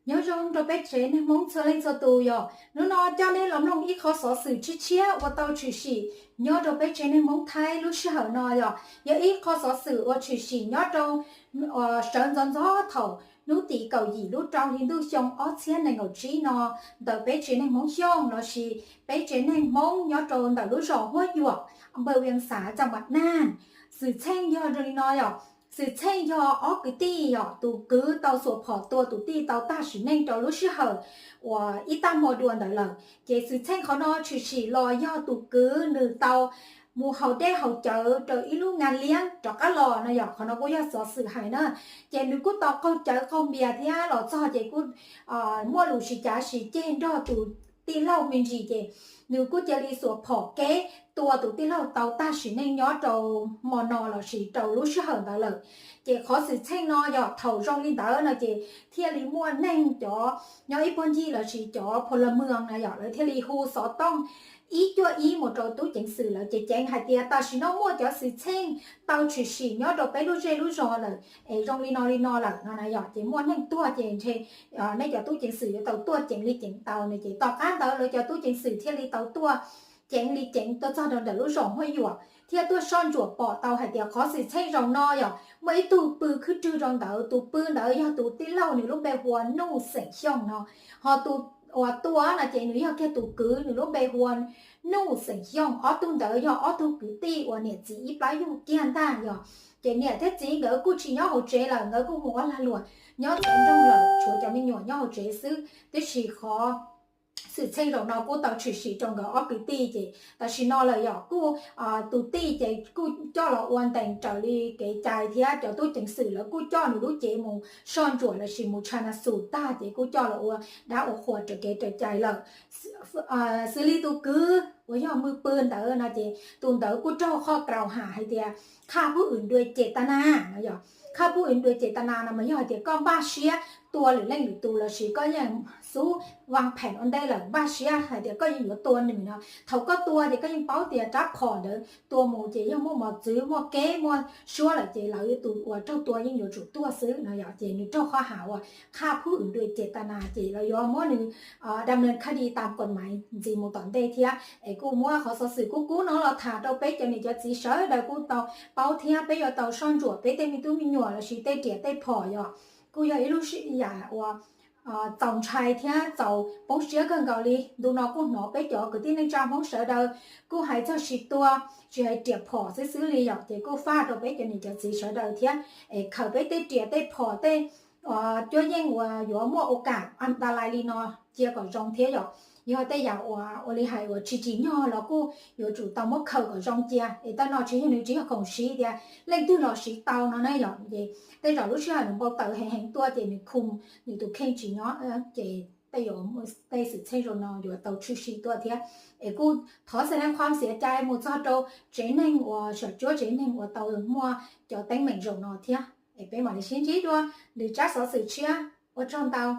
Nyob zoo rau peb tsev neeg Hmoob txhua leej txhua tus yom. Hnub no coj nej los mloog ib qho xov xwm tshiab tshiab uas tau tshwm sim nyob rau peb tsev neeg Hmoob Thaib lub sij hawm no yom. Yog ib qho xov xwm uas tshwm sim nyob rau sawv ntxov ntxov thaum hnub tim kaum yim lub rau hli ntuj xyoo ob txhiab nees nkaum tsib no ntawm peb tsev neeg Hmoob Xyooj lossis peb tsev neeg Hmoob nyob rau ntawm lub zos Huab Yuam, npawg Vias Xav, txaj Npam Naj. Xwm txheej yog li no yom. Xwm txheej yog ob kwv tij yom, tus kwv tau xuas phom tua tus tij tau tag sim neej rau lub sij hawm uas ib tag hmo dua ntawd lawm. Ces xwm txheej qhov no tshwm sim los yog tus kwv nws tau mus haus dej haus cawv rau ib lub ngas liab rov qab los no yom. Qhov no kuj yog xov xwm hais na. Ces nws kuj tau qaug cawv qaug npias thiab los txog ces kuj muaj lus sib cav sib ceg nrog tus tij laug me ntsis ces nws kuj cia li xuas phom keb tua tus tij laug tau tag sim neej nyob rau hmo no lossis rau lub sij hawm ntawd lawm. Ces qhov xwm txheej no yog thaum zoo li ntawd no ces thiaj li muaj neeg cov nyob ib puag ncig lossis cov pha la mws no yom, lawv thiaj li hu xov tooj ib cuaj ib mus rau tub ceev xwm lawv ces ceev hais tias tam sim no muaj cov xwm txheej tau tshwm sim nyob rau peb lub zej lub zos lawm es zoo li no li no lawm no na yom. Ces muaj neeg tuag ces ntshe nej cov tub ceev xwm yuav tau tuaj ceev li ceev tau no ces tom qab ntawd lawv cov tub ceev xwm thiaj li tau tuaj ceev li ceev tuaj txog rau ntawm lub zos Huab Yuam thiab tuaj soj ntsuam pom tau hais tias qhov xwm txheej zaum no yog muaj ib tug pw khwb rwg rau ntawd. Tus pw ntawd yog tus tij laug, nws lub npe hu ua Nuj xeem Xyooj no, ho tus uas tua no ces nws yog kiag tus kwv, nws lub npe hu ua Nuj xeem Xyooj. Ob tug ntawd yog ob tug kwv tij uas niam txiv ib plab yug kiag ntag yom. Ces niam thiab txiv nkawd kuj tsis nyob hauv tsev lawm, nkawd kuj mus ua lag luam nyob txawv nroog lawm, tshuav cov me nyuam nyob hauv tsev xwb. Tiam sis qhov xwm txheej zaum no kuj tau tshwm sim rau nkawd ob kwv tij ces tam sim no lawm yom, kuj tus tij ces kuj coj los ua ntees raws li kev cai thiab cov tub ceev xwm lawv kuj coj nws lub cev mus soj ntsuam lossis mus tshaj na xus tag ces kuj coj los ua dab ua qhuas raws kev raws cai lawm. Xws li tus kwv uas yog mws pw ntawd no ces tus ntawd kuj raug qhov kraus ham hais tias khaj phuj wm dua ces tas na no yom. Khaj phuj wm dua ces tas na no mas yog hais tias koj npaj siab tua lwm leej lwm tus lossis koj yeej xub vaj phem ua ntej lawm, npaj siab hais tias koj yeej yuav tua nws no, thaum koj tua ces koj yeej paub tias rab phom ntawd tua mus ces yog muaj mos txwv muaj keb muaj suab lawm ces lawv tus uas raug tua yeej yuav tsum tuag xwb no yom. Ces nws raug qhov ham uas khaj phuj wm dua ces tas na ces lawv yuav muab nws dam nis khaj di tas kom maiv ntxiv mus tom ntej thiab. Es kuj muab qhov xov xwm kub kub no los tham rau peb cov niam cov txiv sawv daws kuj tau paub thiab peb yuav tau soj ntsuam peb tej me tub me nyuam lossis tej riam tej phom yom. Kuj yog ib lub sij hawm uas txaus ntshai thiab txaus poob siab kawg nkaus li. Ntu no kuj hnov peb cov kwv tij neej tsa Hmoob sawv daws kuj hais txog tsis tua, tsis hais riam phom xwb xwb li yom. Ces kuj faj rau peb cov niam cov txiv sawv daws thiab es khaws peb tej riam tej phom tej cuab yeej uas yuav muaj ua kam an ta lais li no cia kom zoo thiab yom. Yog tej yam uas ua li hais uas tsis tsim nyog los kuj yuav tsum tau muab khaws kom zoo cia. Es tej no tsis yog, nws tsis yog khoom siv tias leej twg los siv tau no na yom. Ces tej zaum lub sij hawm nws npau taws heev heev tuaj ces nws khu nws tus kheej tsis nyob ces tej xwm txheej zaum no yuav tau tshwm sim tuaj thiab. Es kuj thov xeeb leej qhuam xiav cai mus txog rau tsev neeg uas sam cuab tsev neeg uas tau muaj cov teeb meem zaum no thiab. Es peb mam li sib ntsib dua lwm tsab xov xwm tshiab, ua tsaug ntau.